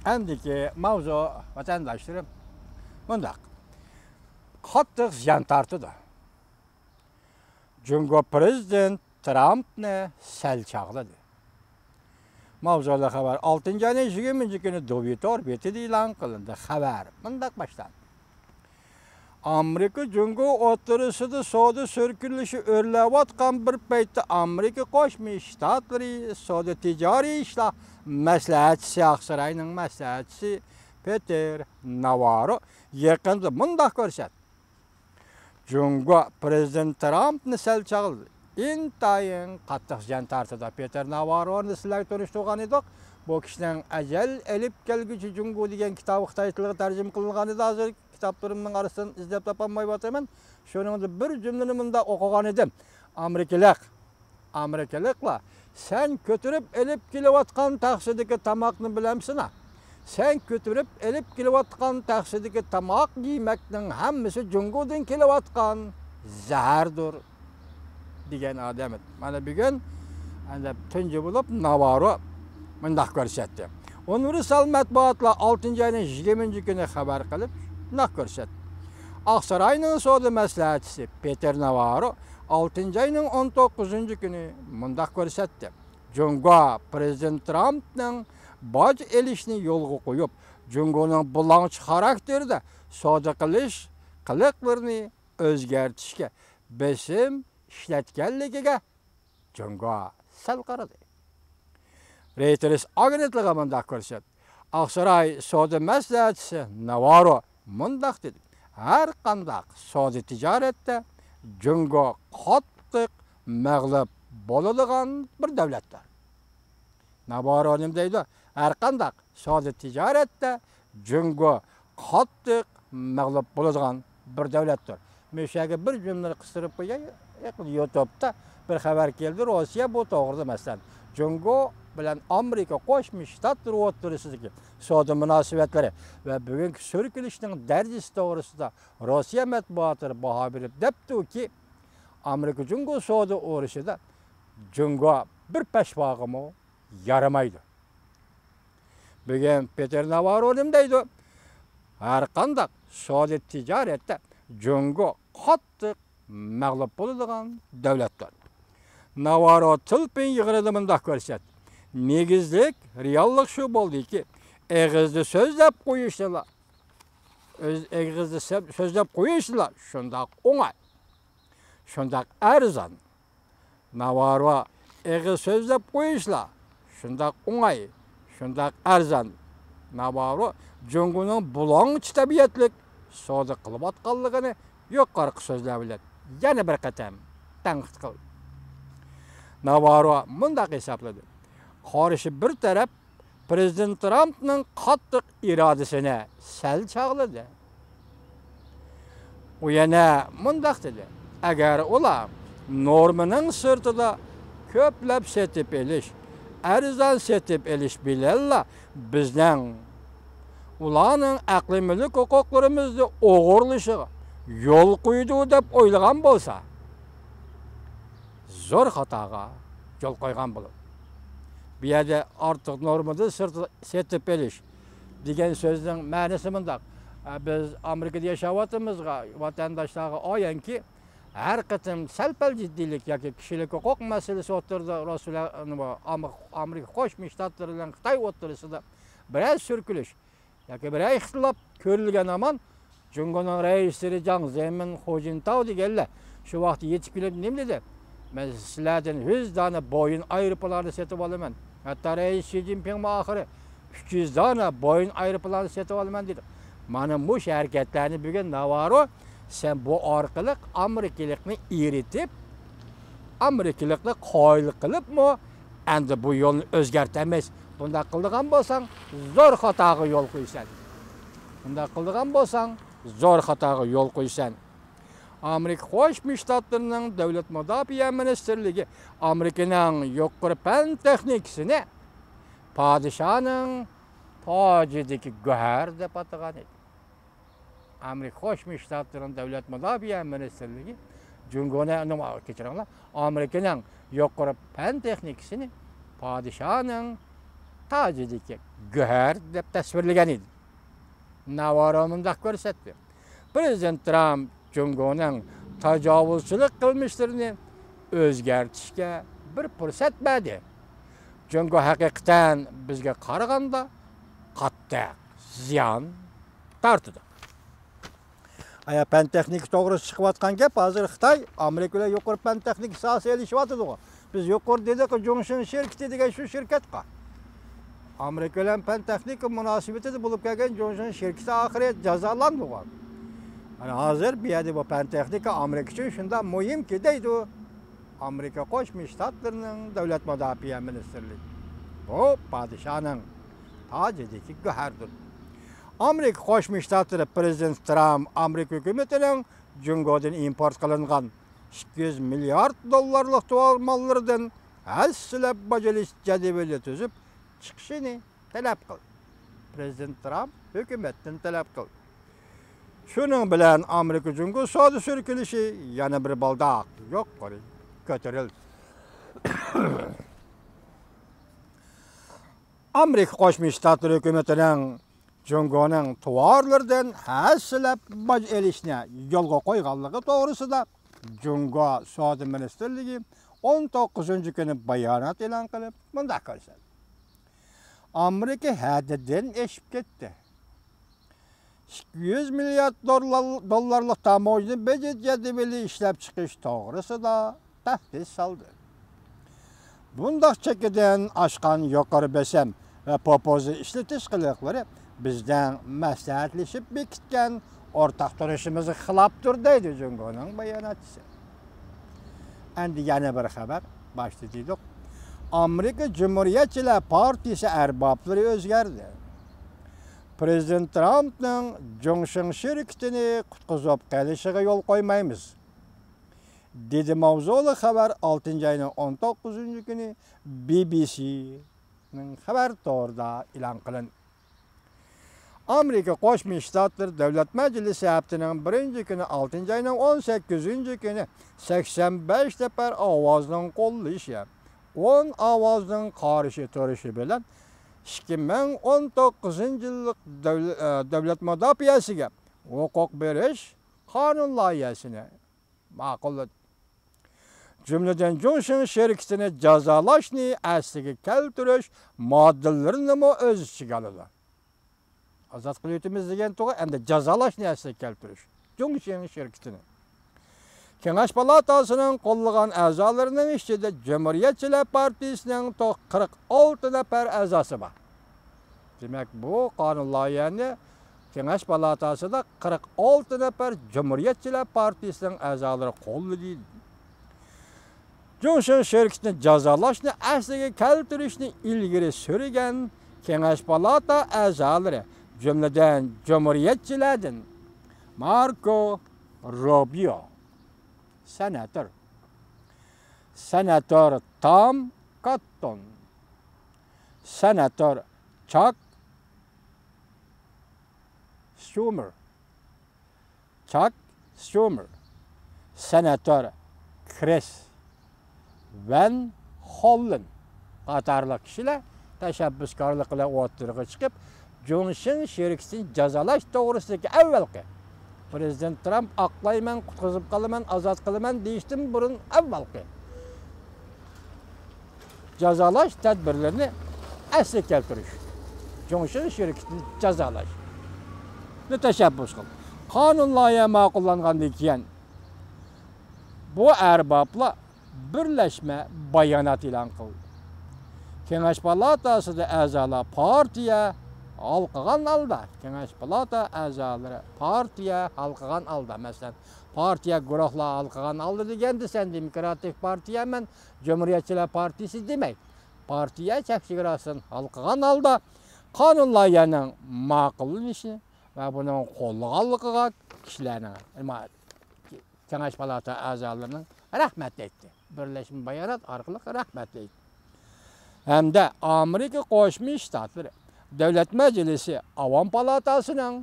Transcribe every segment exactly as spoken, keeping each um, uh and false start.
ئەمدىكى ماۋزۇ، ۋەتەنداشلىرىم، مۇنداق. قاتتىق زىيان تارتىدۇ. جۇڭگو پىرېزىدېنت ترامپنى سەل چاغلىدى. ماۋزۇلۇق خەۋەر ئالتىنچى ئاينىڭ يىگىرمىنچى كۈنى دوۋيتور بېتىدە ئېلان قىلىندى. خەۋەر مۇنداق باشلاندى. ئامېرىكا جۇڭگو ئوتتۇرىسىدا سودا سۈركىلىشى ئۆرلەۋاتقان بىر پەيتتە، ئامېرىكا قوشما شتاتلىرى سودا تىجارىي ئىشلار مەسلىھەتچىسى، ئاقساراينىڭ مەسلىھەتچىسى پېتېر ناۋاررو يېقىندا مۇنداق كۆرسەتتى. جۇڭگو پىرېزىدېنت ترامپنى سەل چاغلىدى. ئىنتايىن قاتتىق زىيان تارتىدۇ. پېتېر ناۋاررونى سىلەرگە تونۇشتۇرغان ئىدۇق. بۇ كىشىنىڭ ئەجەل ئېلىپ كەلگۈچى جۇڭگو دېگەن كىتابى خىتاي تىلىغا تەرجىمە قىلىنغان ئىدى. ھازىر كىتابلىرىمنىڭ ئارىسىدىن ئىزدەپ تاپالمايۋاتىمەن. شۇنىڭدا بىر جۈملىنى مۇنداق ئوقۇغان ئىدىم. ئامېرىكىلىق، ئامېرىكىلىقلار، سەن كۆتۈرۈپ ئېلىپ كېلىۋاتقان تەخسىدىكى تاماقنى بىلەمسىنا؟ سەن كۆتۈرۈپ ئېلىپ كېلىۋاتقان تەخسىدىكى تاماق يېمەكنىڭ ھەممىسى جۇڭگودىن كېلىۋاتقان زەھەردۇر، دېگەن ئادەم ئىدى. مانا بۈگۈن ئەنە تۇنجى بولۇپ ناۋاررو مۇنداق كۆرسەتتى. ئۇنىۋېرسال مەتبۇئاتلار ئالتىنچى ئاينىڭ يىگىرمىنچى كۈنى خەۋەر قىلىپ شۇنداق كۆرسەتتى. ئاقساراينىڭ سودا مەسلىھەتچىسى پېتېر ناۋاررو ئالتىنچى ئاينىڭ ئون توققۇزىنچى كۈنى مۇنداق كۆرسەتتى. جۇڭگو پىرېزىدېنت ترامپنىڭ باج ئېلىشنى يولغا قويۇپ، جۇڭگونىڭ بۇلاڭچى خاراكتېرىدە سودا قىلىش قىلىقلىرىنى ئۆزگەرتىشكە بېسىم ئىشلەتكەنلىكىگە جۇڭگو سەل قارىدى. رېيتېرس ئاگېنتلىقى مۇنداق كۆرسەتتى. ئاقساراي سودا مەسلىھەتچىسى ناۋاررو مۇنداق دېدى: ھەر قانداق سودا تىجارەتتە جۇڭگو قاتتىق مەغلۇپ بولىدىغان بىر دۆلەتتۇر. ناۋاررو نېمە دەيدۇ؟ ھەر قانداق سودا تىجارەتتە جۇڭگو قاتتىق مەغلۇپ بولىدىغان بىر دۆلەتتۇر. مۇشۇ يەرگە بىر جۈملىنى قىستۇرۇپ قوياي. يېقىندا يۇتۇبتا بىر خەۋەر كەلدى، روسىيە بۇ توغرىدا، مەسىلەن، جۇڭگو بىلەن ئامېرىكا قوشما شتاتلىرى ئوتتۇرىسىدىكى سودا مۇناسىۋەتلىرى ۋە بۈگۈنكى سۈركىلىشنىڭ دەرىجىسى توغرىسىدا روسىيە مەتبۇئاتلىرى باھا بېرىپ دەپتۇكى، ئامېرىكا جۇڭگو سودا ئۇرۇشىدا جۇڭگو بىر پەشۋاغىمۇ يارىمايدۇ. بۈگۈن پېتېر ناۋاررو نېمە دەيدۇ؟ ھەر قانداق سودا تىجارەتتە جۇڭگو قاتتىق مەغلۇپ بولىدىغان دۆلەتتۇر. ناۋاررو تىلپىن يىغىنىدا مۇنداق كۆرسەتتى: نېگىزلىك رېئاللىق شۇ بولدىكى، ئېغىزدا سۆزلەپ قويۇشنىلا، ئۆز ئېغىزدا سۆ-، سۆزلەپ قويۇشنىلا شۇنداق ئوڭاي، شۇنداق ئەرزان. ناۋاررو ئېغىز سۆزلەپ قويۇشلا شۇنداق ئوڭاي، شۇنداق ئەرزان. ناۋاررو جۇڭگونىڭ بۇلاڭچى تەبىئەتلىك سودا قىلىۋاتقانلىقىنى يۇقىرىقى سۆزلەر بىلەن يەنە بىر قېتىم تەنقىد قىلدى. ناۋاررو مۇنداق ھېسابلىدى: قارشى بىر تەرەپ پىرېزىدېنت ترامپنىڭ قاتتىق ئىرادىسىنى سەل چاغلىدى. ئۇ يەنە مۇنداق دېدى: ئەگەر ئۇلار نورمىنىڭ سىرتىدا كۆپلەپ سېتىپ ئېلىش، ئەرزان سېتىپ ئېلىش بىلەنلا بىزنىڭ ئۇلارنىڭ ئەقلىي مۈلۈك ھوقۇقلىرىمىزنى ئوغرىلىشىغا يول قويىدۇ دەپ ئويلىغان بولسا، زور خاتاغا يول قويغان بولىدۇ. بۇ يەردە ئارتۇق نورمىدىن سىرت سېتىپ ئېلىش دېگەن سۆزنىڭ مەنىسى مۇنداق. ئە، بىز ئامېرىكىدا ياشاۋاتىمىزغا، ۋەتەنداشلارغا ئايانكى، ھەر قېتىم سەل-پەل جىددىيلىك ياكى كىشىلىك ھوقۇق مەسىلىسى ئوتتۇرىدا، رۇسىيە، ئامېرىكا قوشما شتاتلىرى بىلەن خىتاي ئوتتۇرىسىدا بىرەر سۈركىلىش ياكى بىرەر ئىختىلاپ كۆرۈلگەن ھامان، جۇڭگونىڭ رەئىسلىرى جاڭ زېمىن، خۇ جىنتاۋ دېگەنلەر شۇ ۋاقىتتا يېتىپ كېلىپ نېمە دېدى؟ مەن سىلەردىن يۈز دانە بويىڭ ئايروپىلانى سېتىۋالىمەن. ھەتتا رەئىس شى جىنپىڭمۇ ئاخىرى ئۈچ يۈز دانە بويىڭ ئايروپىلانى سېتىۋالىمەن دېدى. مانا مۇشۇ ھەرىكەتلەرنى بۈگۈن ناۋاررو، سەن بۇ ئارقىلىق ئامېرىكىلىقنى ئېرىتىپ، ئامېرىكىلىقنى قايىل قىلىپمۇ، ئەمدى بۇ يولنى ئۆزگەرتەلمەيسەن. بۇنداق قىلىدىغان بولساڭ، زور خاتاغا يول قويىسەن. بۇنداق قىلىدىغان بولساڭ، زور خاتاغا يول قويىسەن. ئامېرىكا قوشما شتاتلىرىنىڭ دۆلەت مۇداپىئە مىنىستىرلىكى ئامېرىكىنىڭ يۇقىرى پەن تېخنىكىسىنى پادىشاھنىڭ تاجىدىكى گۆھەر دەپ ئاتىغان ئىدى. ئامېرىكا قوشما شتاتلىرىنىڭ دۆلەت مۇداپىئە مىنىستىرلىكى جۇڭگونى، كەچۈرۈڭلار، ئامېرىكىنىڭ يۇقىرى پەن تېخنىكىسىنى پادىشاھنىڭ تاجىدىكى گۆھەر دەپ تەسۋىرلىگەن ئىدى. ناۋارو مۇنداق كۆرسەتتى: پىرېزىدېنت ترامپ جۇڭگونىڭ تاجاۋۇزچىلىق قىلمىشلىرىنى ئۆزگەرتىشكە بىر پۇرسەت بەردى. جۇڭگو ھەقىقەتەن بىزگە قارىغاندا قاتتىق زىيان تارتىدۇ. ئايا، پەن تېخنىكا توغرىسىدا چىقىۋاتقان گەپ، ھازىر خىتاي ئامېرىكا بىلەن يۇقىرى پەن تېخنىكا ساھەسى ئېلىشىۋاتىدىغۇ. بىز يۇقىرىدا دېدۇققۇ، جۇڭشىڭ شىركىتى دېگەن شۇ شىركەتقۇ. ئامېرىكا بىلەن پەن تېخنىكا مۇناسىۋىتىدە بولۇپ كەلگەن جۇڭشىڭ شىركىتى ئاخىرى جازالاندىغۇ. مانا ھازىر بۇ يەردە بۇ پەن تېخنىكا ئامېرىكا ئۈچۈن شۇنداق مۇھىمكى دەيدۇ ئامېرىكا قوشما شتاتلىرىنىڭ دۆلەت مۇداپىئە مىنىستىرلىكى. بۇ پادىشاھنىڭ تاجىدىكى گۆھەردۇر. ئامېرىكا قوشما شتاتلىرى پىرېزىدېنت ترامپ ئامېرىكا ھۆكۈمىتىنىڭ جۇڭگودىن ئىمپورت قىلىنغان ئىككى يۈز مىليارد دوللارلىق تاۋار ماللىرىدىن ھەسسىلەپ باج ئېلىش جەدۋىلى تۈزۈپ چىقىشىنى تەلەپ قىلدى. پىرېزىدېنت ترامپ ھۆكۈمەتتىن تەلەپ قىلدى. شۇنىڭ بىلەن ئامېرىكا جۇڭگو سودا سۈركىلىشى يەنە بىر بالداق يۇقىرى كۆتۈرۈلدى. ئامېرىكا قوشما شتاتلىرى ھۆكۈمىتىنىڭ جۇڭگونىڭ تاۋارلىرىدىن ھەسسىلەپ باج ئېلىشنى يولغا قويغانلىقى توغرىسىدا جۇڭگو سودا مىنىستىرلىكى ئون توققۇزىنچى كۈنى بايانات ئېلان قىلىپ، مۇنداق كۆرسەتتى: ئامېرىكا ھەددىدىن ئېشىپ كەتتى. ئىككى يۈز مىليارد دوللار، دوللارلىق تاموژنا بېجى جەدۋىلى ئىشلەپچىقىرىش توغرىسىدا تەھدىت سالدى. بۇنداق چېكىدىن ئاشقان يۇقىرى بېسىم ۋە پوپۇزا ئىشلىتىش قىلىقلىرى بىزنىڭ مەسلىھەتلىشىپ بېكىتكەن ئورتاق تونۇشىمىزغا خىلاپتۇر، دەيدۇ جۇڭگونىڭ باياناتچىسى. ئەمدى يەنە بىر خەۋەر، باشتا دېدۇق، ئامېرىكا جۇمھۇرىيەتچىلەر پارتىيىسى ئەربابلىرى ئۆزگەردى. پىرېزىدېنت ترامپنىڭ جۇڭشىڭ شىركىتىنى قۇتقۇزۇپ قېلىشىغا يول قويمايمىز، دېدى ماۋزۇلۇق خەۋەر ئالتىنچى ئاينىڭ ئون توققۇزىنچى كۈنى بى بى سىنىڭ خەۋەر تورىدا ئېلان قىلىندى. ئامېرىكا قوشما شتاتلىرى دۆلەت مەجلىسى ھەپتىنىڭ بىرىنچى كۈنى، ئالتىنچى ئاينىڭ ئون سەككىزىنچى كۈنى سەكسەن بەش نەپەر ئاۋازنىڭ قوللىشى، ئون ئاۋازنىڭ قارشى تۇرۇشى بىلەن ئىككى مىڭ ئون توققۇزىنچى يىللىق دۆل-، ئە، دۆلەت مۇداپىئەسىگە ھوقۇق بېرىش قانۇن لايىھەسىنى ماقۇللىدى. جۈملىدىن جۇڭشىڭ شىركىتىنى جازالاشنى ئەسلىگە كەلتۈرۈش ماددىلىرىنىمۇ ئۆز ئىچىگە ئالىدۇ. ئازاد قىلىۋېتىمىز دېگەن تۇغۇ، ئەمدى جازالاشنى ئەسلىگە كەلتۈرۈش. جۇڭشىڭ شىركىتىنى. كېڭەش پالاتاسىنىڭ قوللىغان ئەزالىرىنىڭ ئىچىدە جۇمھۇرىيەتچىلەر پارتىيىسىنىڭ تو-، قىرىق ئالتە نەپەر ئەزاسى بار. دېمەك، بۇ قانۇن لايىھەنى كېڭەش پالاتاسىدا قىرىق ئالتە نەپەر جۇمھۇرىيەتچىلەر پارتىيىسىنىڭ ئەزالىرى قوللىدى. جۇڭشىڭ شىركىتىنى جازالاشنى ئەسلىگە كەلتۈرۈشنى ئىلگىرى سۈرگەن كېڭەش پالاتا ئەزالىرى، جۈملىدىن جۇمھۇرىيەتچىلەردىن ماركو روبىيو، سېناتور، سېناتور تام كاتتون، سېناتور چاك شۇمېر، چاك شۇمېر، سېناتور كرىس ۋان خوللېن قاتارلىق كىشىلەر تەشەببۇسكارلىق بىلەن ئوتتۇرىغا چىقىپ، جۇڭشىڭ شىركىتىنى جازالاش توغرىسىدىكى ئەۋۋەلقى، پىرېزىدېنت ترامپ «ئاقلايمەن، قۇتقۇزۇپ قالىمەن، ئازاد قىلىمەن» دېيىشتىن بۇرۇن ئەۋۋەلقى جازالاش تەدبىرلىرىنى ئەسلىگە كەلتۈرۈش، جۇڭشىڭ شىركىتىنى جازالاشنى تەشەببۇس قىلدى. قانۇن لايىھە ماقۇللانغاندىن كېيىن، بۇ ئەربابلار بىرلەشمە بايانات ئېلان قىلدى. كېڭەش پالاتاسىدا ئەزالار پارتىيە ھالقىغان ھالدا، كېڭەش پالاتا ئەزالىرى پارتىيە ھالقىغان ھالدا، مەسىلەن، پارتىيە گۇرۇھلار ھالقىغان ھالدا دېگەندە، سەن دېموكراتىك پارتىيە، مەن جۇمھۇرىيەتچىلەر پارتىيىسى دېمەي، پارتىيە چەك چېگراسىدىن ھالقىغان ھالدا قانۇن لايىھەنىڭ ماقۇللىنىشى ۋە بۇنىڭ قوللىغانلىقىغا كىشىلەرنىڭ، كېڭەش پالاتا ئەزالىرىنىڭ رەھمەت ئېيتتى. بىرلەشمە بايانات ئارقىلىق رەھمەت ئېيتتى. ھەمدە ئامېرىكا قوشما شتاتلىرى دۆلەت مەجلىسى ئاۋام پالاتاسىنىڭ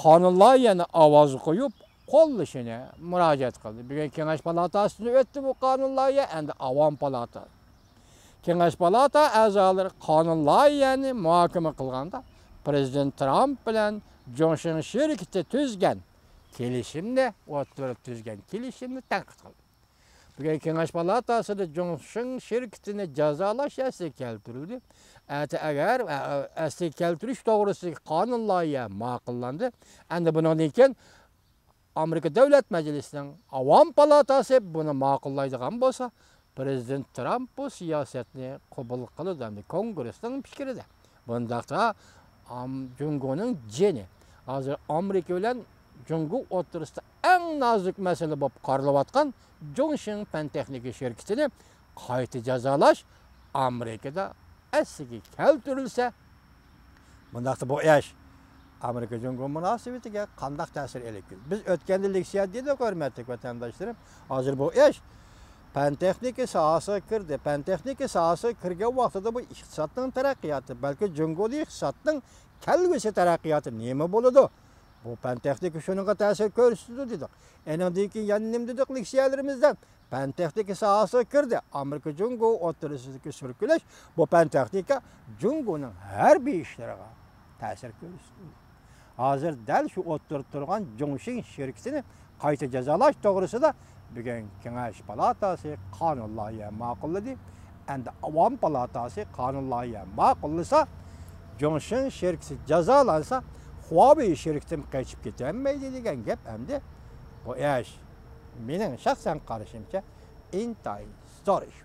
قانۇن لايىھەنى ئاۋازغا قويۇپ قوللىشىنى مۇراجىئەت قىلدى. بۈگۈن كېڭەش پالاتاسىدىن ئۆتتى بۇ قانۇن لايىھە، ئەمدى ئاۋام پالاتا. كېڭەش پالاتا ئەزالىرى قانۇن لايىھەنى مۇھاكىمە قىلغاندا، پىرېزىدېنت ترامپ بىلەن جۇڭشىڭ شىركىتى تۈزگەن كېلىشىمنى، ئوتتۇرىدا تۈزگەن كېلىشىمنى تەنقىد قىلدى. بۈگۈن كېڭەش پالاتاسىدا جۇڭشىڭ شىركىتىنى جازالاش ئەسلىگە كەلتۈرۈلدى. ئەتە ئەگەر، ئە، ئەسلىگە كەلتۈرۈش توغرىسىدىكى قانۇن لايىھە ماقۇللاندى. ئەمدى بۇنىڭدىن كېيىن ئامېرىكا دۆلەت مەجلىسىنىڭ ئاۋام پالاتاسى بۇنى ماقۇللايدىغان بولسا، پىرېزىدېنت ترامپ بۇ سىياسەتنى قوبۇل قىلىدۇ، ئەمدى كونگرېسنىڭ پىكرىدە. بۇنداقتا ئام-، جۇڭگونىڭ جېنى، ھازىر ئامېرىكا بىلەن جۇڭگو ئوتتۇرىسىدا ئەڭ نازۇك مەسىلە بولۇپ قارىلىۋاتقان جۇڭشىڭ پەن تېخنىكا شىركىتىنى قايتا جازالاش ئامېرىكىدا ئەسلىگە كەلتۈرۈلسە، بۇنداقتا بۇ ئىش ئامېرىكا جۇڭگو مۇناسىۋىتىگە قانداق تەسىر ئېلىپ كېلىدۇ؟ بىز ئۆتكەندە لېكسىيە دېدۇق، ھۆرمەتلىك ۋەتەنداشلىرىم. ھازىر بۇ ئىش پەن تېخنىكا ساھەسىگە كىردى. پەن تېخنىكا ساھەسىگە كىرگەن ۋاقتىدا بۇ ئىقتىسادنىڭ تەرەققىياتى، بەلكى جۇڭگودىكى ئىقتىسادنىڭ كەلگۈسى تەرەققىياتى نېمە بولىدۇ؟ بۇ پەن تېخنىكا شۇنىڭغا تەسىر كۆرسىتىدۇ دېدۇق. ئېنىڭدىن كېيىن يەنە نېمە دېدۇق لېكسىيەلىرىمىزدە؟ پەن تېخنىكا ساھەسىگە كىردى. ئامېرىكا جۇڭگو ئوتتۇرىسىدىكى سۈركىلىش، بۇ پەن تېخنىكا جۇڭگونىڭ ھەربىي ئىشلىرىغا تەسىر كۆرسىتىدۇ. ھازىر دەل شۇ ئوتتۇرىدا تۇرغان جۇڭشىڭ شىركىتىنى قايتا جازالاش توغرىسىدا بۈگۈن كېڭەش پالاتاسى قانۇن لايىھە ماقۇللىدى. ئەمدى ئاۋام پالاتاسى قانۇن لايىھە ماقۇللىسا، جۇڭشىڭ شىركىتى جازالانسا، خۇاۋېي شىركىتىمۇ قېچىپ كېتەلمەيدۇ دېگەن گەپ ئەمدى بۇ ئىش مېنىڭ شەخسەن قارىشىمچە ئىنتايىن زور ئىش.